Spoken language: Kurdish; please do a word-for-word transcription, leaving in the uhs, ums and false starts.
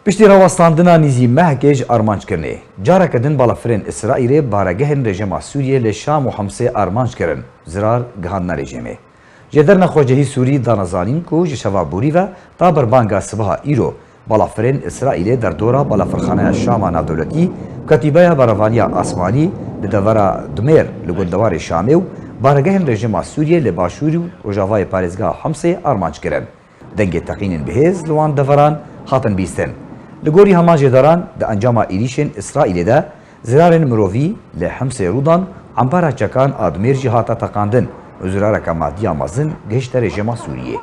Piştî rawestandina nîzî mehekê ji armanckirinê, careke din balafirên Îsraîlê baregehên rejîma Sûriyê li Şam û Himsê armanc kirin, zirar gihandine rejîmê. Jêderna Xwecihî Sûrî dane zanîn ku ji şeva borî ve ta berbanga sibeha îro balafirên Îsraîlê derdora balafirxaneya Şama navdewletî û ketîbeya berevaniya asmanî li devera Dumêr li gundewarê Şamê û baregehên rejîma Sûriyê li başûrî û rojavayê parêzgeha Himsê armanc kirin. Dengê teqînên bihêz li wan deveran hatin bîstin. Li gorî heman jêderan, di encama êrîşên Îsraîlê de zirarên mirovî li Himsê rû dan, embara çekan a Dumêr jî hate teqandin û zirareke madî ya mezin gihişte rejîma Sûriyê.